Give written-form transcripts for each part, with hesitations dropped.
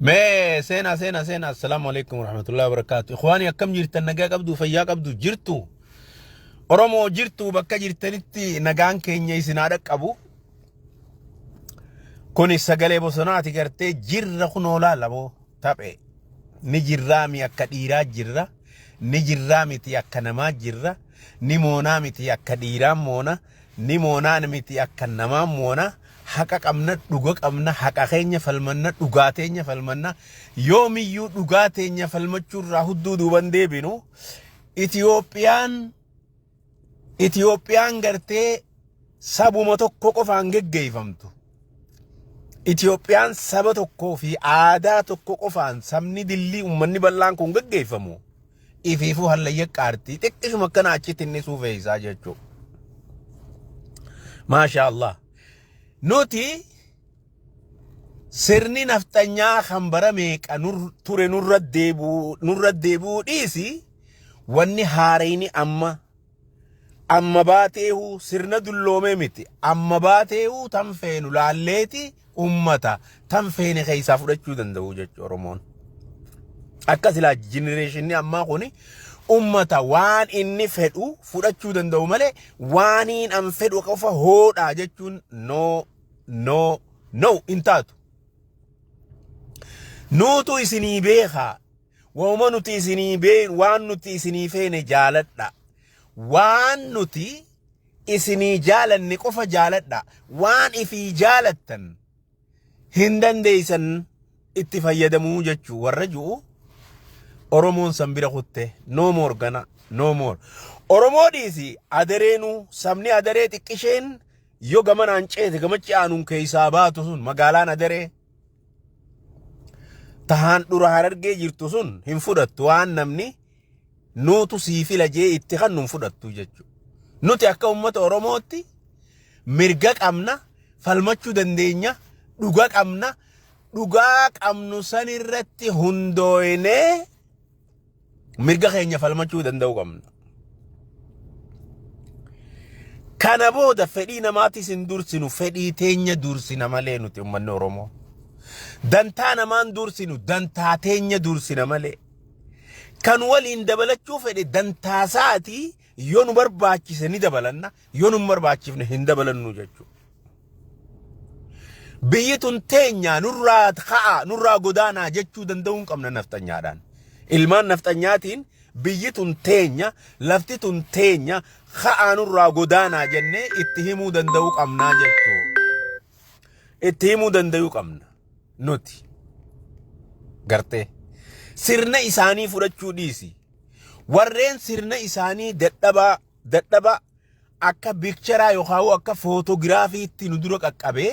Mee seenaa seenaa seenaa assalaamu alaikum warahmatullahi wabarakaatu. Ikhwaani akkam jirtan nagaa qabdu fayyaa qabdu jirtu. Oromoo jirtu bakka jirtanitti nagaan keenya isin haa dhaqqabu. Kuni sagalee bosonaati gartee jirra kunoo laala boo taphe. Ni jirraa mi akka dhiiraa jirra. Ni jirraa miti akka namaa jirra. Ni moonaa miti akka dhiiraa moona. Ni moonaan miti akka namaa moona. Haqa qabna, dhuga qabna, haqa keenya falmanna, dhugaa teenya falmanna. Yoomiyyuu dhugaa teenya falmachuurraa hudduu duuban deebinu. Itiyoophiyaan gartee sabuma tokko qofaan geggeeffamtu. Itiyoophiyaan saba tokkoo fi aadaa tokko qofaan sabni dillii uummanni bal'aan kun geggeeffamu. Ifiifuu hallayya qaartii xiqqishuma akkana achitti inni suufeessaa jechuudha. Maasha Allah. Nuti sirni nafxanyaa kan bara meeqa ture nurra deebi'uu dhiisi wanni haarayni amma amma baateehu sirna dulloomee miti amma baateehu tan feenu laalleeti ummata tan feene keessaa fudhachuu danda'u jechuudha Oromoon. Akka silaa jenereeshinni ammaa kuni ummata waan inni fedhu fudhachuu danda'u malee waaniin an fedhu qofa hoodhaa jechuun no no no hin taatu. Nuutu isinii beekaa. Waanuma nuti isinii been waan nuti isinii feene jaaladha. Waan nuti isinii jaalanne qofa jaaladha. Waan ifii jaalattan hin dandeessan itti fayyadamuu jechuu warra ju'u Oromoon san bira kutte no more gana no more. Oromoo dhiisi adareenuu sabni adaree xiqqisheen yoo gamanaan ceete gamachi aanuun keessaa baatu sun magaalaan adaree tahaan dura harargee jirtu sun hin fudhattu waan namni nuutu sii fila jee itti kan nun fudhattu jechuudha. Nuti akka uummata Oromootti mirga qabna, falmachuu dandeenya, dhuga qabna, dhugaa qabnu san irratti hundooynee mirga keenya falmachuu danda'uu qabna. Kana booda fedhii namaatis hin dursinu, fedhii teenya dursina malee nuti uummanni Oromoo. Dantaa namaan dursinu, dantaa teenya dursina malee. Kan waliin dabalachuu fedhe dantaa isaatii yoo nu barbaachise ni dabalanna, yoo nu hin barbaachifne hin dabalannu jechuudha. Biyyi tun teenya nurraa ka'a, nurraa godaanaa jechuu danda'uu hin qabna nafxanyaadhaan. Ilmaan nafxanyaatiin biyyi tun teenya, lafti tun teenya, ka'aa nurraa godaanaa jennee itti himuu danda'uu qabnaa jechuudha. Itti himuu danda'uu qabna nuti. Gartee. Sirna isaanii fudhachuu dhiisi. Warreen sirna isaanii dadhabaa dadhabaa akka biikcharaa yookaan akka footogiraafiitti nu dura qaqqabee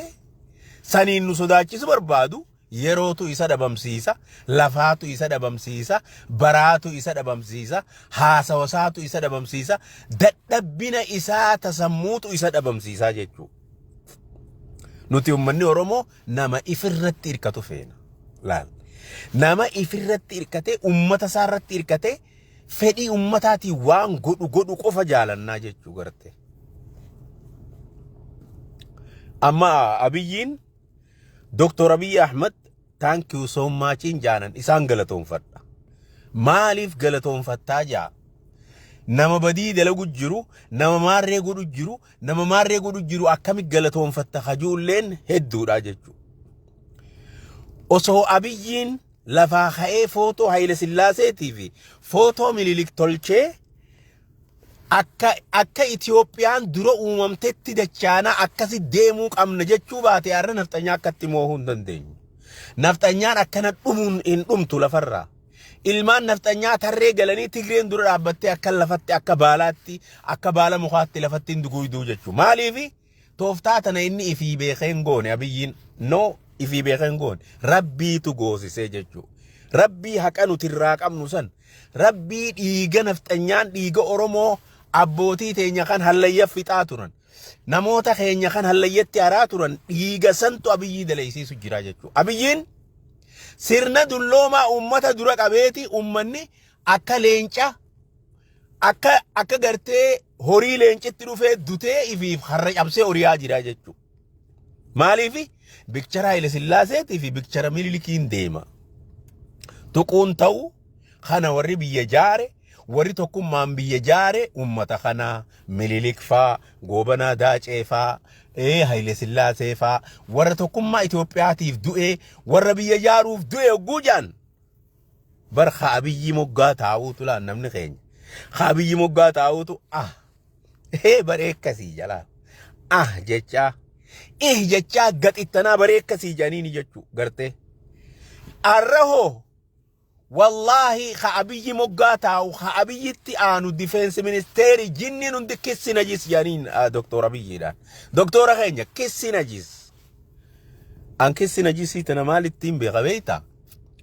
saniin nu sodaachisu barbaadu yerootu isa dhabamsiisa, lafaatu isa dhabamsiisa, baraatu isa dhabamsiisa, haasawasaatu isa dhabamsiisa, dadhabbina isaa tasammuutu isa dhabamsiisaa jechuudha. Nuti uummanni Oromoo nama ifirratti hirkatu feena. Laal. Nama ifirratti hirkatee uummata isaa irratti hirkatee fedhii ummataatiin waan godhu godhu qofa jaalannaa jechuu garte. Amma Abiyyiin Dr. Abiyyi Ahmad thank you so much jaanan isaan galatoonfadha. Maaliif galatoonfattaa jaa? Nama badii dalagu jiru, nama maarree godhu jiru, nama maarree godhu jiru akkami galatoonfatta kajuulleen hedduudha jechuudha. Osoo Abiyyiin lafaa ka'ee footoo Hayila Sillaaseetii fi footoo Minilik tolchee akka Itiyoophiyaan dura uumamtetti dachaanaa akkasi deemuu qabna jechuu baate har'a nafxanyaa akkatti moohuu hin dandeenyu. Nafxanyaan akkana dhumuun hin dhumtu lafarraa. Ilmaan nafxanyaa tarree galanii Tigreen dura dhaabbattee akka lafatti akka baalaatti akka baala mukaatti lafatti hin duguyduu jechuudha. Maaliifi tooftaa tana inni ifii beekee hin goone Abiyyiin no ifii beekee hin goone Rabbiitu goosisee jechuudha. Rabbii haqa nuti irraa qabnu san Rabbii dhiiga nafxanyaan dhiiga Oromoo abbootii teenya kan hallayya fixaa turan namoota keenya kan hallayyatti araa turan dhiiga santu Abiyyii dalaysiisu jira jechuudha. Abiyyiin sirna dulloomaa uummata dura qabeeti uummanni akka leenca akka gartee horii leencitti dhufee dutee ifiif harra cabsee horiyaa jira jechuudha. Maaliif bikchara Haile Sillaaseetii fi bikchara Minilikiin deema. Tuquun ta'u kana warri biyya jaare, warri tokkummaan biyya jaare ummata kanaa Mililik faa, Goobanaa Daacee faa, Haile Sillaasee faa, warra tokkummaa Itoophiyaatiif du'ee, warra biyya jaaruuf du'e hogguu jaan bar ka Abiyyi moggaa taa'uutu laan namni keenya. Ka Abiyyi moggaa taa'uutu ah baree akkasii jalaa ah jechaa ih jechaa gaxittanaa baree akkasii jedhaniini jechuu gartee. Arra hoo wallaahi ka Abiyyi moggaa taa'u, ka Abiyyitti aanu defense ministeeri jinniin hundi kissi najis jedhaniin Doktor Abiyyiidhaan. Doktora keenya kissi najis. An kissi najisii tana maalittiin beeka beektaa?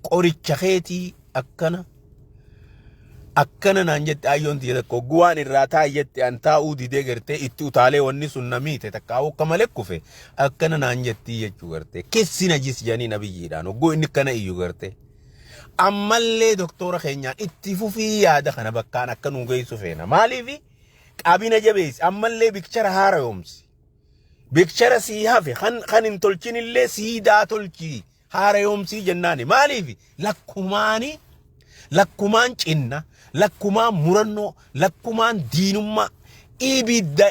Qoricha keetii akkana akkana naan jette ayyoon tiyya tokko hogguu waan irraa taa'i jette an taa'uu didee gartee itti utaalee wanni sun na miite takka akka malee kufe akkana naan jettii jechuu gartee kissi najis jedhanii Abiyyiidhaan hogguu inni akkana iyyu gartee. Ammallee doktora keenyaan itti fufii yaada kana bakkaan akka nuu geessu feena. Maaliif qabina jabeessi ammallee picture haarayoomsi. Picture sii hafe kan hin tolchinillee siidaa tolchii haarayoomsii jennaani. Maaliif lakkumaani lakkumaan cinna, lakkumaan murannoo, lakkumaan diinummaa ibidda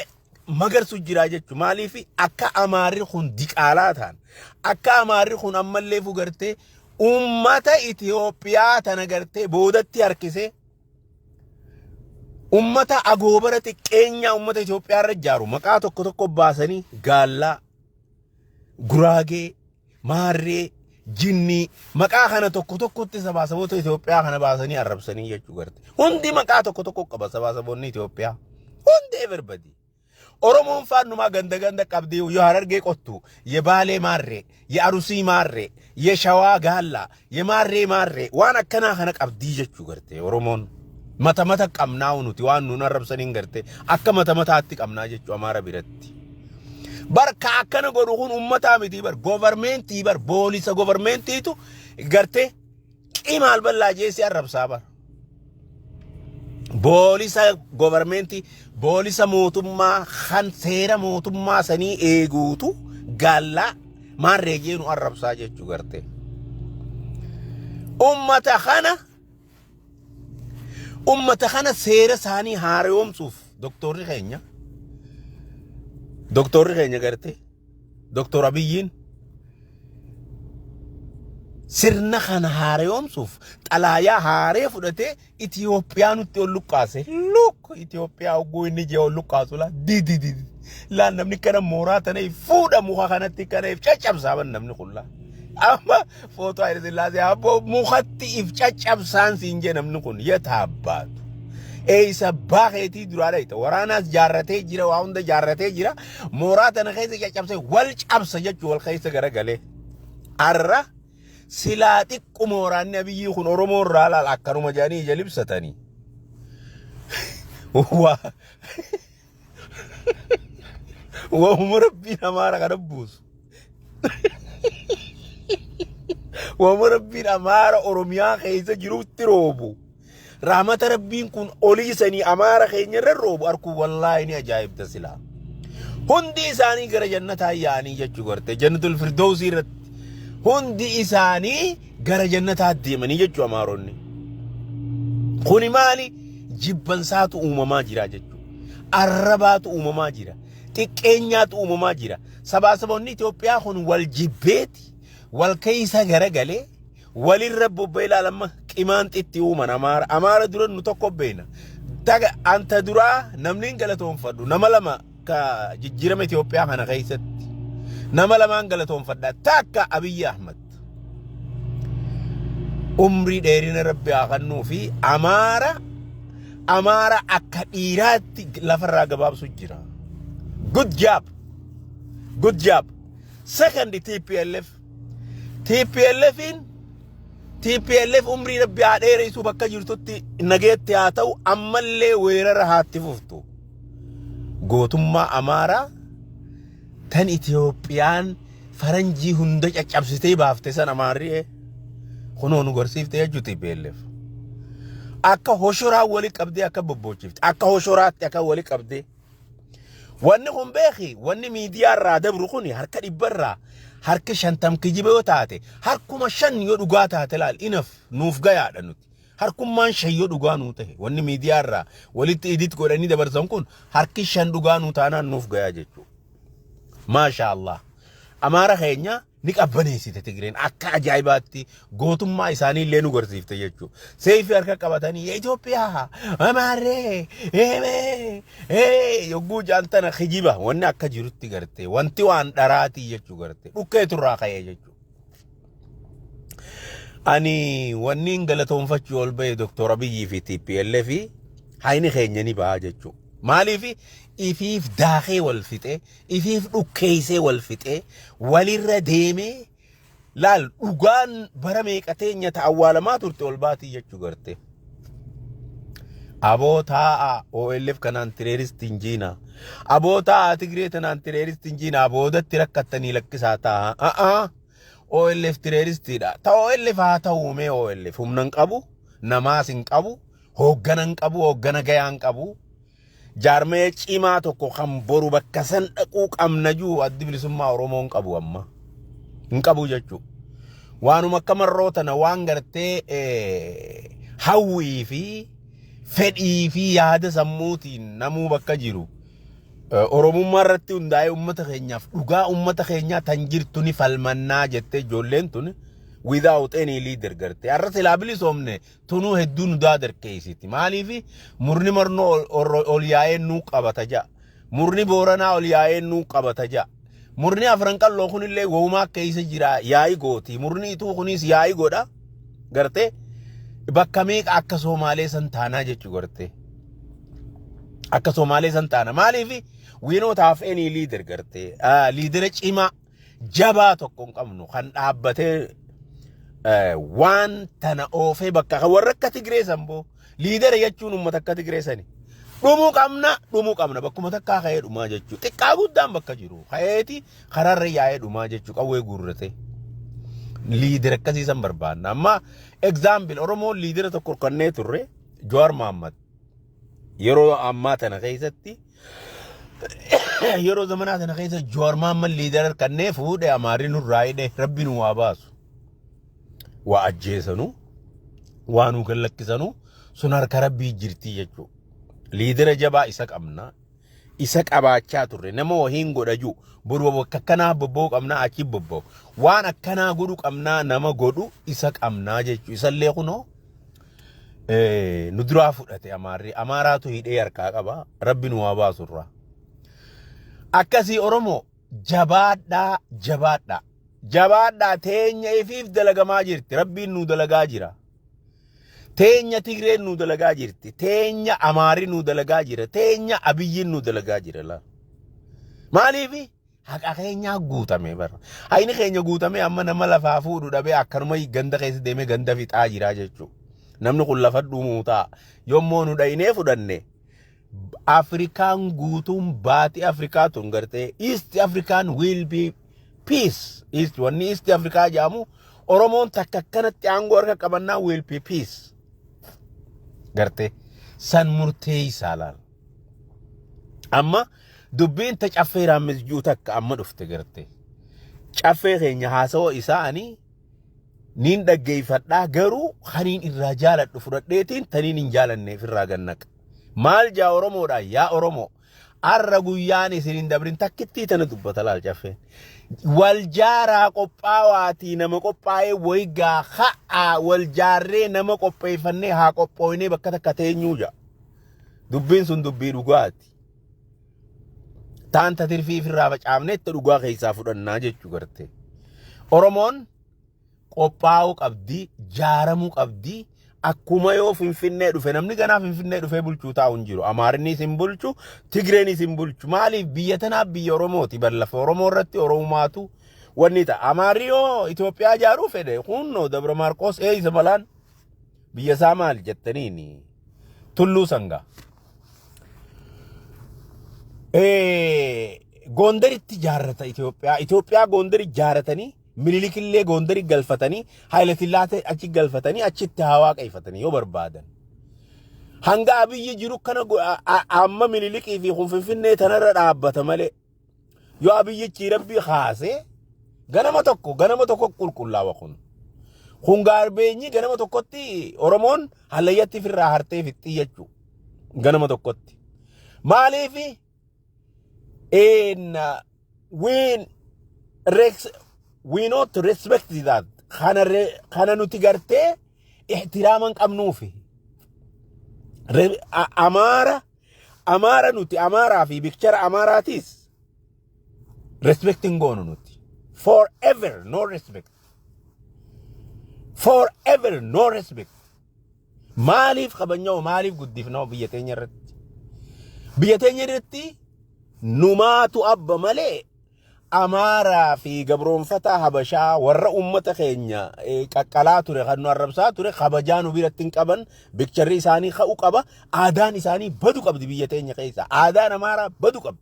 magarsu jira jechuudha. Maaliif akka Amaarri kun diqaalaa ta'an, akka Amaarri kun ammallee fugartee ummata Itoophiyaa tana gartee boodatti harkisee ummata agoobara xiqqeenyaa ummata Itoophiyaa irra ijaaru maqaa tokko tokko baasanii gaallaa, guraagee, maarree, jinnii maqaa kana tokko tokkotti sabaa saboota Itoophiyaa kana baasanii arrabsanii jechuu garte. Hundi maqaa tokko tokko qaba sabaa saboonni Itoophiyaa. Hundi everybody. Oromoon faannumaa ganda ganda qabdi yoo Harargee qottu, ye Baalee maarree, ye Arusii maarree, ye Shawaa gaallaa, ye maarree maarree waan akkanaa kana qabdii jechuu garte Oromoon. Mata mata qabnaa nuti waan nuun arrabsaniin garte akka mata mataatti qabnaa jechuu Amaara biratti. Bar ka akkana godhu kun uummataa miti bar governmentii bar boolisa governmentiitu gartee qimaal ballaa jeessi arrabsaa bar. Boolisa governmentii, boolisa mootummaa kan seera mootummaa sanii eeguutu gaallaa maarree jeenu arrabsaa jechuu garte. Ummata kana seera isaanii haaromsuuf doktorri keenya garte Doktor Abiyyiin sirna kana haaromsuuf xalaayaa haaree fudhatee Itoophiyaa nutti ol luqqaase. Look, Itoophiyaa hogguu inni jee ol luqqaasu laa didi didi. Laa namni kana mooraa tana fuudha muka kanatti kana if caccabsaa ban namni kun laa. Amma footoo Haayile Sillaasee abboo mukatti if caccabsaan siin jee namni kun yataabbaatu. Eessa abbaa keetii duraa dhayita waraanaas jaarratee jira, waa hunda jaarratee jira, mooraa tana keessa caccabsee wal cabsa jechuu wal keessa garagalee. Arra silaa xiqquma waraanni Abiyyii kun Oromoo irraa laala akkanuma jedhanii ija libsatanii. Waa waamuma rabbiin Amaara kana buusu. Waamuma rabbiin Amaara Oromiyaa keessa jirutti roobu. Rahmata rabbiin kun olii sanii Amaara keenya irra roobu arkuu wallaahi ni ajaa'ibda silaa. Hundi isaanii gara jannataa yaa'anii jechuu garte jannatul firdawsii irratti. Hundi isaanii gara jannataa deemanii jechuu Amaaronni. Kuni maali? Jibbansaatu uumamaa jira jechuudha. Arrabaatu uumamaa jira. Xiqqeenyaatu uumamaa jira. Sabaa saboonni Itoophiyaa kun wal jibbeeti, wal keessa garagalee, walirra bobba'ee ilaalama qimaan xitti uuman Amaara. Amaara dura nu tokko beena. Taga anta duraa namni hin galatoonfadhu nama lama ka jijjiirama Itoophiyaa kana keessatti nama lamaan galatoonfadha. Takka Abiyyi Ahmad. Umrii dheerina rabbi haa kennuu fi Amaara akka dhiiraatti lafarraa gabaabsu jira. Good job. Good job. Second, TPLF. TPLFin TPLF umrii rabbi haa dheeressu, bakka jirtutti nageetti haa ta'u, ammallee weerara haatti fuftu. Gootummaa Amaaraa tan Itoophiyaan faranjii hunda caccabsitee baafte san Amaarri kunoo nu garsiifte jechuu TPLF. Akka hoshoraa wali qabdee akka bobboochifte, akka hoshoraatti akka wali qabdee. Wanni kun beeki, wanni miidiyaa irraa dabru kun harka 100rraa Harki 50 kijiba yoo taate, harkuma 5 yoo dhugaa taate, laal, inaf nuuf gayaadha nuti. Harkummaan 5 yoo dhugaa nuu ta'e, wanni miidiyaa irraa walitti edit godhanii dabarsan kun harki 5 dhugaa nuu taanaan nuuf gayaa jechuudha. Maasha Allah. Amaara keenya ni qabbaneessite Tigreen, akka ajaa'ibaatti gootummaa isaanii illee nu garsiifte jechuudha. Seefii harka qabatanii Itoophiyaa Amaarree eemee ee yogguu jaantana kijiba, wanni akka jirutti garte, wanti waan dharaatii jechuu garte, dhukkeetu irraa ka'ee jechuudha. Ani wanni hin galatoonfachuu ol ba'e Dr. Abiyyii fi TPLF fi hayni keenya ni ba'a jechuudha. Maaliif? Ifiif daakee wal fixee, ifiif dhukkeessee wal fixee, walirra deemee, laal, dhugaan bara meeqa teenya ta awwaalamaa turte ol baatii jechuu garte. Aboo taa'a, OLF kanaan terroristiin jiina. Aboo taa'a, Tigree tanaan terroristiin jiina. Boodatti rakkattanii lakkisaa taa'a. A'aa. OLF terroristiidha. Ta OLF haa ta'uu mee, OLF humna hin qabu, namaas hin qabu, hooggana hin qabu, hooggana gayaa hin qabu. Jaarmee cimaa tokko kan boru bakka san dhaquu qabna jiru Addi Bilisummaa Oromoo hin qabu amma. Hin qabu jechuudha. Waanuma akka marroo tana waan gartee hawwii fi fedhii fi yaada sammuutiin namuu bakka jiru. Oromummaa irratti hundaa'ee uummata keenyaaf dhugaa uummata keenyaa tan jirtu ni falmannaa jettee ijoolleen tun without any leader garte. Har'a silaa bilisoomne tunuu hedduu nu daadarkeessiti. Maaliif? Murni marnoo ol yaa'ee nuu qabata ja'a. Murni Booranaa ol yaa'ee nuu qabata ja'a. Murni Afran Qalloo kunillee wowumaa keessa jira, yaa'ii gooti. Murni Ituu kunis yaa'ii godha. Gartee bakka meeqa akka Somaalee san taanaa jechuu gartee. Akka Somaalee san taana. Maaliif? We not have any leader gartee. Leadera cimaa jabaa tokko hin qabnu kan dhaabbatee waan tana oofee bakka kan warra akka Tigree san boo. Leadera jechuun uummata akka Tigree sani. Dhumuu qabna, dhumuu qabna, bakkuma takkaa ka'ee dhumaa jechuudha. Xiqqaa guddaan bakka jiru ka'eeti karaarra yaa'ee dhumaa jechuudha, qawwee guurrate. Leadera akkasii san barbaanna. Amma example, Oromoon leadera tokko kannee turre, Jawaar Mohammad. Yeroo ammaa tana keessatti, yeroo zamanaa tana keessa Jawaar Mohammad leadera kannee fuudhe Amaarri nurraa hidhe, Rabbi nu waa baasu. Waa ajjeesanu, waa nu gallakkisanu, sun harka Rabbii jirti jechuudha. Leadera jabaa isa qabna. Isa qabaachaa turre nama wahiin godha jiru boru bakka akkanaa bobba'uu qabnaa, achi bobba'u, waan akkanaa godhu qabnaa, nama godhu isa qabnaa jechuudha. Isallee kunoo nu duraa fudhate Amaarri, Amaaraatu hidhee harkaa qaba, Rabbi nu waa baasurraa. Akkasii Oromoo, jabaadhaa, jabaadhaa, jabaadhaa. Teenya ifiif dalagamaa jirti, Rabbiin nu dalagaa jira. Teenya Tigreen nu dalagaa jirti. Teenya Amaarri nu dalagaa jira. Teenya Abiyyiin nu dalagaa jira laa. Maaliifi? Haqa keenyaa guutame bara. Hayni keenya guutame, amma nama lafaa fuudhu dhabee akkanuma ganda keessa deemee ganda fixaa jira jechuudha. Namni kun lafa dhumuu ta'a. Yommuu nu dhaynee fudhanne, Afrikaan guutuun, baatii Afrikaa tun gartee, East African will be peace. East, wanni East Afrikaa jedhamu, Oromoon takka akkanatti aangoo harka qabannaa will be peace. Gartee san murteessaa laal. Amma dubbiin ta Caffee Raammis juu takka amma dhufte gartee. Caffee keenya haasawa isaa ani niin dhaggeeffadhaa, garuu kaniin irraa jaaladhu fudhadheetiin taniin hin jaalanneef irraa gannaqa. Maal jaa Oromoodhaan? Yaa Oromoo, arra guyyaan isin hin dabrin, takkittii tana dubbata laal Caffeen. Wal jaaraa, qophaawaatii, nama qophaa'ee wayigaa ka'aa, wal jaarree, nama qopheeffannee haa qophooynee bakka takka teenyuu ja'a. Dubbiin sun dubbii dhugaati. Taan tatirfii ofirraa facaafnee itti dhugaa keessaa fudhannaa jechuu garte. Oromoon qophaa'uu qabdi, jaaramuu qabdi. Akkuma yoo Finfinnee dhufe, namni ganaa Finfinnee dhufee bulchuu taa'u hin jiru. Amaarinnis hin bulchu, Tigreenis hin bulchu. Maaliif? Biyya tanaaf biyya Oromooti. Bar lafa Oromoo irratti Oromumaatu wanni ta'a. Amaarri yoo Itoophiyaa ijaaruu fedhe, kunnoo Dabra Maarqoos eeyisa malaan biyya isaa maali jettaniini tulluu sangaa. Gondaritti ijaarrata Itoophiyaa. Itoophiyaa Gondari ijaarratanii, Minilikillee Gondari galfatanii, Haayilasillaasee achi galfatanii, achitti haa waaqeffatanii yoo barbaadan. Hanga Abiyyi jiru kana amma Minilikii fi kun Finfinnee tanarra dhaabbata malee, yoo Abiyyichi Rabbi kaasee Ganama tokko qulqullaawa kun. Kun garbage ganama tokkotti Oromoon hallayyatti ofirraa hartee fixxii jechuu. Ganama tokkotti. Maaliifi when we not respect that, kana nuti gartee ihtiraaman qabnuufi. Amaara nuti Amaaraa fi picture Amaaraatis respect hin goonu nuti. Forever no respect. Forever no respect. Maaliif kabajnoo, maaliif guddifnoo biyya teenya irratti? Biyya teenya irratti numaatu abba malee Amaaraa fi gabroonfataa Habashaa warra ummata keenya qaqqalaa ture, kan nu arrabsaa ture, kabajaa nu biratti hin qaban. Picturerri isaanii ka'u qaba. Aadaan isaanii badu qabdi biyya teenya keessa. Aadaan Amaaraa badu qabdi.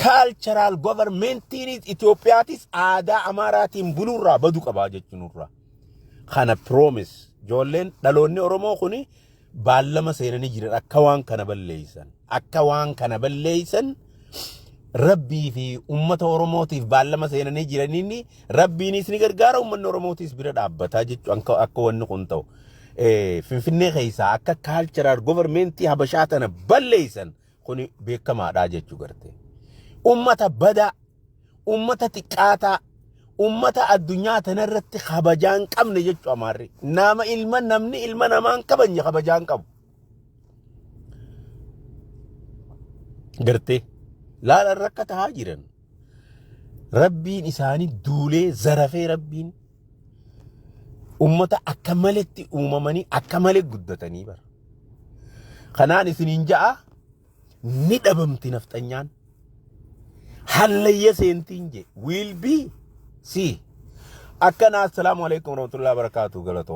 Cultural governmentiin Itoophiyaatis aadaa Amaaraatiin buluurraa badu qabaa jechuunirraa. Kana promise, ijoolleen dhaloonni Oromoo kuni baallama seenanii jiran akka waan kana balleeysan. Akka waan kana balleeysan Rabbii fi ummata Oromootiif baallama seenanii jiraniin, Rabbiinis ni gargaara, uummanni Oromootiis bira dhaabbataa jechuun akka wanni kun ta'u. Finfinnee keessaa akka cultural governmentii Habashaa tana balleeysan kuni beekamaadha jechuu garte. Ummata badaa, ummata xiqqaataa, ummata addunyaa tanarratti kabajaa hin qabne jechuu Amaarri. Nama ilma namni ilma namaa hin kabajne kabajaa hin qabu. Gartee laala rakka tahaa jiran. Rabbiin isaanii duulee zarafee, Rabbiin ummata akka maletti uumamanii akka malee guddatanii bara. Kanaan isiniin ja'a, ni dhabamti nafxanyaan. Hallayya seentiin je will be see. Akkana, assalaamu alaikum warahmatullahi wabarakatuh, galatoo.